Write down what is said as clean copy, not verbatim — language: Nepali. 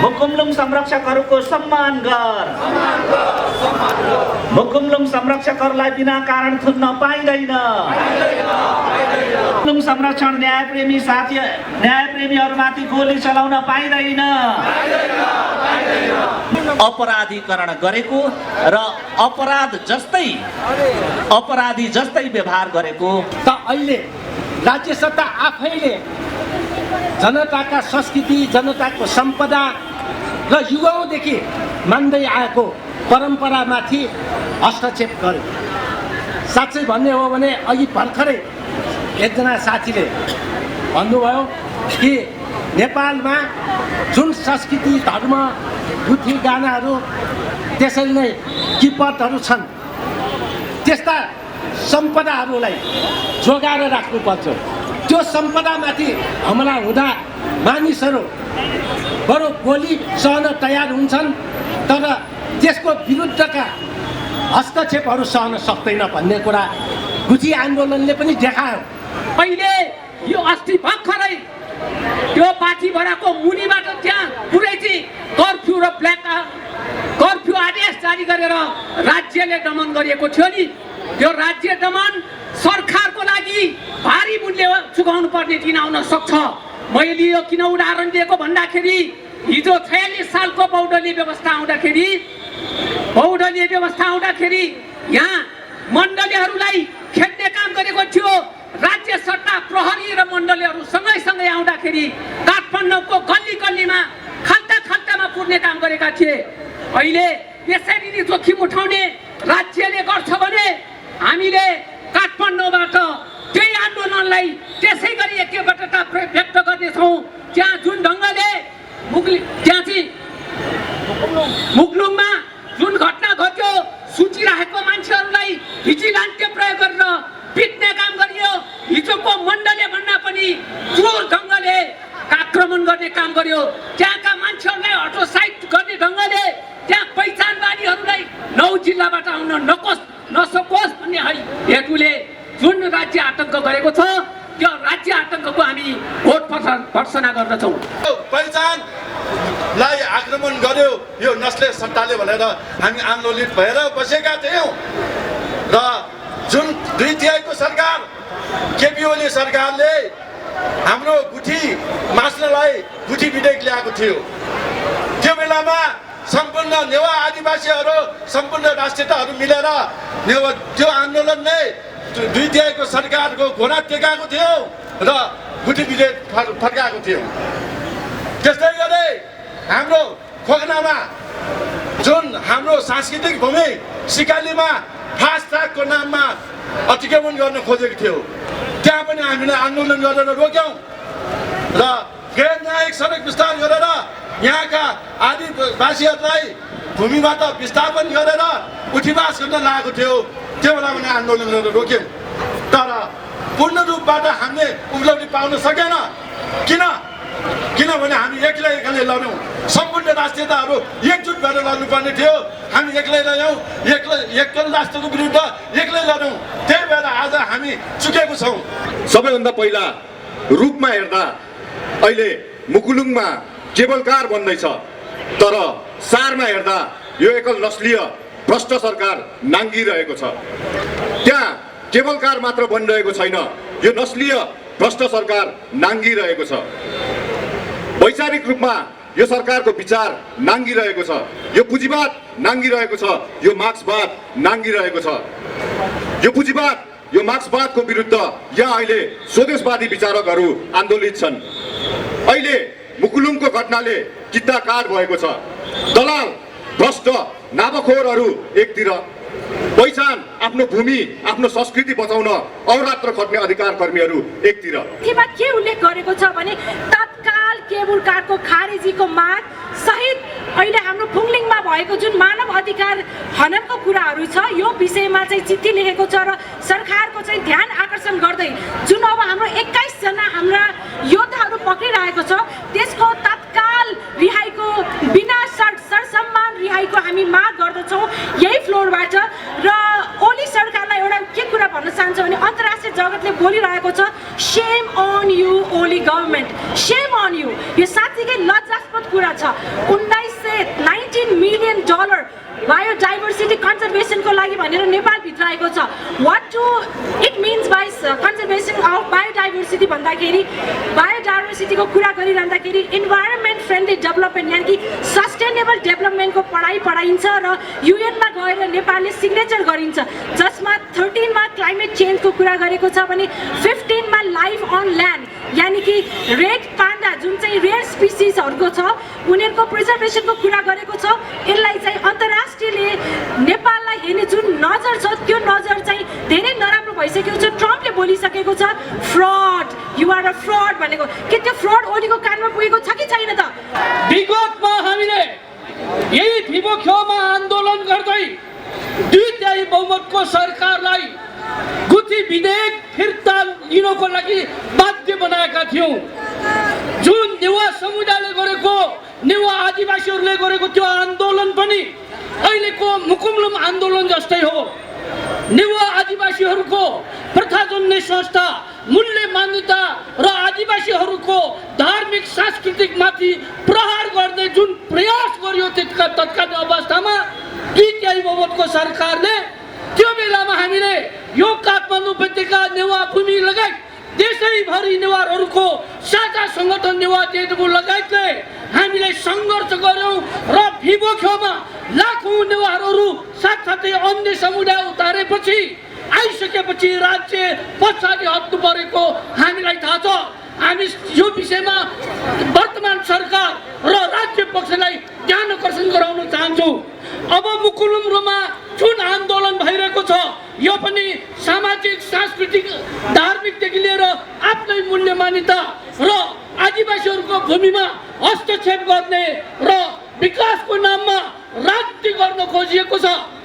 मुकुमलुङ संरक्षकहरूको सम्मान गर। मुकुमलुङ संरक्षकहरूलाई बिना कारण थुन्न पाइँदैन। मुकुमलुङ संरक्षण न्यायप्रेमीहरूमाथि गोली चलाउन पाइँदैन। अपराधीकरण गरेको र अपराधी जस्तै व्यवहार गरेको त अहिले राज्य सत्ता आफैले जनताका संस्कृति, जनताको सम्पदा र युगौँदेखि मान्दै आएको परम्परामाथि हस्तक्षेप गर्यो। साँच्चै भन्ने हो भने अघि भर्खरै एकजना साथीले भन्नुभयो कि नेपालमा जुन संस्कृति, धर्म, गुठी गानाहरू, त्यसरी नै किपटहरू छन्, त्यस्ता सम्पदाहरूलाई जोगाएर राख्नुपर्छ। त्यो सम्पदामाथि हमला हुँदा मानिसहरू बरु गोली सहन तयार हुन्छन्, तर त्यसको विरुद्धका हस्तक्षेपहरू सहन सक्दैन भन्ने कुरा गुठी आन्दोलनले पनि देखायो। अहिले यो अस्ति भर्खरै त्यो पाठीभराको मुनिबाट त्यहाँ पुरै चाहिँ कर्फ्यू र कर्फ्यू आदेश जारी गरेर राज्यले दमन गरिएको थियो नि। यो राज्य दमन सरकारको लागि भारी मूल्य चुकाउनु पर्ने दिन आउन सक्छ। मैले यो किन उदाहरण दिएको भन्दाखेरि हिजो 46 सालको बहुदलीय व्यवस्था आउँदाखेरि यहाँ मण्डलीहरूलाई खेद्ने काम गरेको थियो। राज्य सत्ता प्रहरी र मण्डलीहरू सँगै आउँदाखेरि काठमाडौँको गल्ली गल्लीमा खाल्टामा पुर्ने काम गरेका थिए। अहिले यसरी नै जोखिम उठाउने राज्यले गर्छ भने हामीले काठमाडौँबाट त्यही आन्दोलनलाई त्यसै गरी एकैपटकता व्यक्त गर्नेछौँ। त्यहाँ जुन ढङ्गले त्यहाँ चाहिँ मुकुलुङमा जुन घटना घट्यो, सुतिरहेको मान्छेहरूलाई भिजिलान्टले प्रयोग गरेर पिट्ने काम गरियो। हिजोको मण्डलले भन्दा पनि क्रूर ढङ्गले आक्रमण गर्ने काम गर्यो। त्यहाँका मान्छेहरूलाई हटोसाइड गर्ने ढङ्गले त्यहाँ पहिचानवादीहरूलाई 9 जिल्लाबाट आउन नसकोस् भन्ने हेतुले जुन राज्य आतङ्क गरेको छ, त्यो राज्य आतङ्कको हामी भोट भर्सना गर्दछौँ। पहिचानलाई आक्रमण गर्यो यो नस्ले सत्ताले भनेर हामी आन्दोलित भएर बसेका थियौँ र जुन 2/3 सरकार केपी ओली सरकारले हाम्रो गुठी मास्नलाई गुठी विधेयक ल्याएको थियो। त्यो बेलामा सम्पूर्ण नेवा आदिवासीहरू, सम्पूर्ण राष्ट्रियताहरू मिलेर त्यो आन्दोलनले 2/3 सरकारको घोडा टेकाएको थियो र गुठी विधेयक फर्काएको थियो। त्यस्तै गरी हाम्रो खोकनामा जुन हाम्रो सांस्कृतिक भूमि सिकालीमा फास्ट ट्र्याकको नाममा अतिक्रमण गर्न खोजेको थियो, त्यहाँ पनि हामीले आन्दोलन गरेर रोक्यौँ र गैर न्यायिक सडक विस्तार गरेर यहाँका आदिवासीहरूलाई भूमिबाट विस्थापन गरेर उठीवास गर्न लागेको थियो। त्यो बेला पनि आन्दोलन गरेर रोक्यौँ, तर पूर्ण रूपबाट हामीले उपलब्धि पाउन सकेन। किनभने हामी एक्लै लड्यौँ। सम्पूर्ण राष्ट्रियताहरू एकजुट भएर लड्नुपर्ने थियो। हामी एक्लै लड्यौँ, एक्लै राष्ट्रको विरुद्ध एक्लै लड्यौँ। त्यही भएर आज हामी चुकेको छौँ। सबैभन्दा पहिला रूपमा हेर्दा अहिले मुकुलुङमा केबल कार बन्दैछ, तर सारमा हेर्दा यो एकल नस्लीय भ्रष्ट सरकार नाङ्गिरहेको छ। त्यहाँ केबल कार मात्र बनिरहेको छैन, यो नस्लीय भ्रष्ट सरकार नाङ्गिरहेको छ। वैचारिक रूपमा यो सरकारको विचार नाङ्गिरहेको छ, यो पुँजीवाद नाङ्गिरहेको छ, यो मार्क्सवाद नाङ्गिरहेको छ। यो पुँजीवाद, यो मार्क्सवादको विरुद्ध यहाँ अहिले स्वदेशवादी विचारकहरू आन्दोलित छन्। अहिले मुकुलुङको घटनाले कित्ता काट भएको छ। दलाल, भ्रष्ट, नाबखोरहरू एकतिर, पहिचान, आफ्नो भूमि, आफ्नो संस्कृति बचाउन अहोरात्र खट्ने अधिकार कर्मीहरू एकतिर। के उल्लेख गरेको छ भने तत्काल केबुल कारको खारेजीको माग सहित अहिले हाम्रो फुङलिङमा भएको जुन मानव अधिकार हननको कुराहरू छ, यो विषयमा चाहिँ चिठी लेखेको छ र सरकारको चाहिँ ध्यान आकर्षण गर्दै जुन अब हाम्रो 21 जना हाम्रा योद्धाहरू पक्रिरहेको छ, त्यसको तत्काल रिहाईको बिना सरसम्मान रिहाईको हामी माग गर्दछौँ यही फ्लोरबाट। र ओली सरकारलाई एउटा के कुरा भन्न चाहन्छु भने अन्तर्राष्ट्रिय जगतले बोलिरहेको छ। Shame on you Oli government, shame on you. यो साँच्चीकै लज्जास्पद कुरा छ। 19 मिलियन डलर बायोडाइभर्सिटी कन्जर्भेसनको लागि भनेर नेपाल भित्राएको छ। What do it means by conservation of biodiversity भन्दाखेरि, बायोडाइभर्सिटीको कुरा गरिरहँदाखेरि इन्भाइरोमेन्ट फ्रेन्डली डेभलपमेन्ट यानि कि सस्टेनेबल डेभलपमेन्टको पढाइन्छ र युएनमा गएर नेपालले सिग्नेचर गरिन्छ, जसमा 13 मा क्लाइमेट चेन्जको कुरा गरेको छ भने 15 मा लाइफ अन ल्यान्ड यानि कि रेड पान्डा जुन चाहिँ रेयर स्पिसिसहरूको छ उनीहरूको प्रिजर्भेसनको कुरा गरेको छ। यसलाई चाहिँ अन्तर्राष्ट्रियले नेपाललाई हेर्ने जुन नजर छ त्यो नजर चाहिँ धेरै नराम्रो भइसकेको छ। ट्रम्पले बोलिसकेको छ fraud, you are a fraud भनेको। के त्यो फ्रड ओलीको कानमा पुगेको छ कि छैन त? विगतमा हामीले यही फिबोक्योमा आन्दोलन गर्दै 2/3 बहुमतको सरकारलाई गुठी विधेयक फिर्ता लिनको लागि बाध्य बनाएका थियौँ। जुन नेवा समुदायले गरेको, नेवा आदिवासीहरूले गरेको त्यो आन्दोलन पनि अहिलेको मुकुमलुम आन्दोलन जस्तै हो। नेवा आदिवासीहरूको प्रथाजन्य संस्था, मूल्य मान्यता र आदिवासीहरूको धार्मिक सांस्कृतिक माथि प्रहार गर्ने जुन प्रयास गरियो तत्कालीन अवस्थामा 2/3 बहुमतको सरकारले त्यो बेलामा हामीले यो काठमाडौँ उपत्यका नेवा भूमि लगायत देशैभरि नेवारहरूको साझा सङ्गठन नेवा टेटको लगायतले हामीले सङ्घर्ष गऱ्यौँ र फिबोक्योमा लाखौँ नेवारहरू साथसाथै अन्य समुदाय उतारेपछि आइसकेपछि राज्य पछाडि हट्नु परेको हामीलाई थाहा छ। हामी यो विषयमा वर्तमान सरकार र राज्य पक्षलाई ध्यान आकर्षण गराउन चाहन्छौँ। अब मुकुलुङमा जुन आन्दोलन भइरहेको छ यो पनि सामाजिक, सांस्कृतिक, धार्मिकदेखि लिएर आफ्नै मूल्य मान्यता र आदिवासीहरूको भूमिमा हस्तक्षेप गर्ने र विकासको नाममा राजनीति गर्न खोजिएको छ।